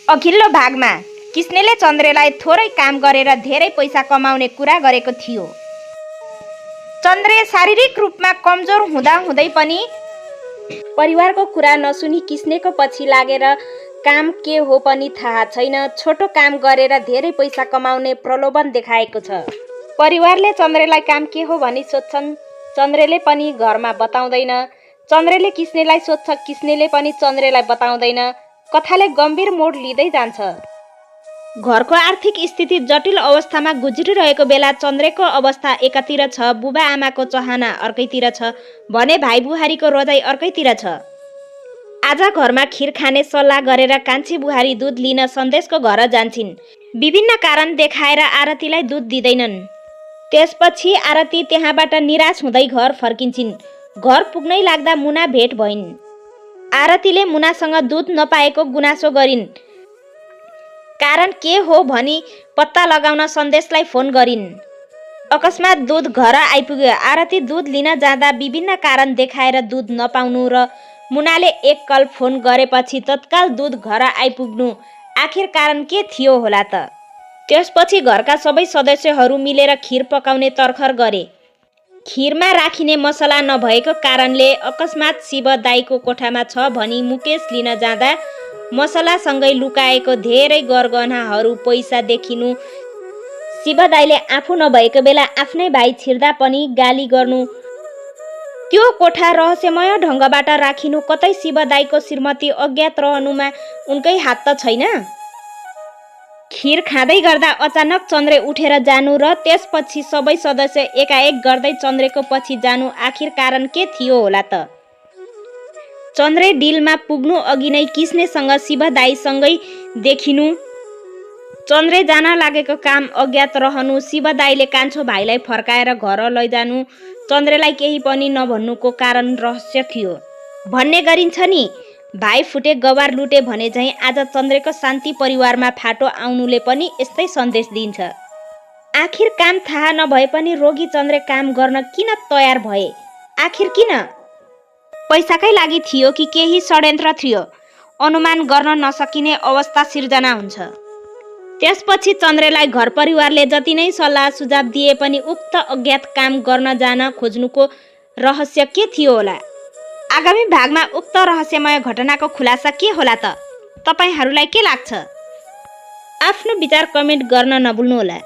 अघिल्लो भागमा किस्नेले चन्द्रेलाई थोरै काम गरेर धेरै पैसा कमाउने कुरा गरेको थियो। चन्द्रे शारीरिक रूपमा कमजोर हुँदाहुँदै पनि परिवारको कुरा नसुनी किस्नेको पछि लागेर काम के हो पनि थाहा छैन, छोटो काम गरेर धेरै पैसा कमाउने प्रलोभन देखाएको छ। परिवारले चन्द्रेलाई काम के हो भनी सोध्छन्, चन्द्रेले पनि घरमा बताउँदैन। चन्द्रेले किस्नेलाई सोध्छ, किस्नेले पनि चन्द्रेलाई बताउँदैन। कथाले गम्भीर मोड लिँदै जान्छ। घरको आर्थिक स्थिति जटिल अवस्थामा गुज्रिरहेको बेला चन्द्रेको अवस्था एकातिर छ, बुबा आमाको चाहना अर्कैतिर छ भने भाइ बुहारीको रोजाइ अर्कैतिर छ। आज घरमा खिर खाने सल्लाह गरेर कान्छी बुहारी दुध लिन सन्देशको घर जान्छन्। विभिन्न कारण देखाएर आरतीलाई दुध दिँदैनन्। त्यसपछि आरती त्यहाँबाट निराश हुँदै घर फर्किन्छन्। घर पुग्नै लाग्दा मुना भेट भइन्। आरतीले मुनासँग दुध नपाएको गुनासो गरिन्। कारण के हो भनी पत्ता लगाउन सन्देशलाई फोन गरिन्। अकस्मात दुध घर आइपुग्यो। आरती दुध लिन जाँदा विभिन्न कारण देखाएर दुध नपाउनु र मुनाले एक कल फोन गरेपछि तत्काल दुध घर आइपुग्नु आखिर कारण के थियो होला त? त्यसपछि घरका सबै सदस्यहरू मिलेर खिर पकाउने तरखर गरे। खिरमा राखिने मसला नभएको कारणले अकस्मात शिव दाईको कोठामा छ भनी मुकेश लिन जाँदा मसलासँगै लुकाएको धेरै गरगहनाहरू पैसा देखिनु, शिव दाईले आफू नभएको बेला आफ्नै भाइ छिर्दा पनि गाली गर्नु, त्यो कोठा रहस्यमय ढङ्गबाट राखिनु, कतै शिव दाईको श्रीमती अज्ञात रहनुमा उनकै हात त छैन। खिर खाँदै गर्दा अचानक चन्द्रे उठेर जानु र त्यसपछि सबै सदस्य एकाएक गर्दै चन्द्रेको पछि जानु आखिर कारण के थियो होला त? चन्द्रे डिलमा पुग्नु अघि नै किस्नेसँग शिव दाईसँगै देखिनु, चन्द्रे जान लागेको काम अज्ञात रहनु, शिव दाईले कान्छो भाइलाई फर्काएर घर लैजानु, चन्द्रेलाई केही पनि नभन्नुको कारण रहस्य थियो भन्ने गरिन्छ नि। भाइ फुटे गवार लुटे भने झैँ आज चन्द्रेको शान्ति परिवारमा फाटो आउनुले पनि यस्तै सन्देश दिन्छ। आखिर काम थाहा नभए पनि रोगी चन्द्रे काम गर्न किन तयार भए? आखिर किन? पैसाकै लागि थियो कि केही षड्यन्त्र थियो? अनुमान गर्न नसकिने अवस्था सिर्जना हुन्छ। त्यसपछि चन्द्रेलाई घर परिवारले जति नै सल्लाह सुझाव दिए पनि उक्त अज्ञात काम गर्न जान खोज्नुको रहस्य के थियो होला? आगामी भागमा उक्त रहस्यमय घटनाको खुलासा के होला त? तपाईहरूलाई के लाग्छ? आफ्नो विचार कमेन्ट गर्न नभुल्नुहोला।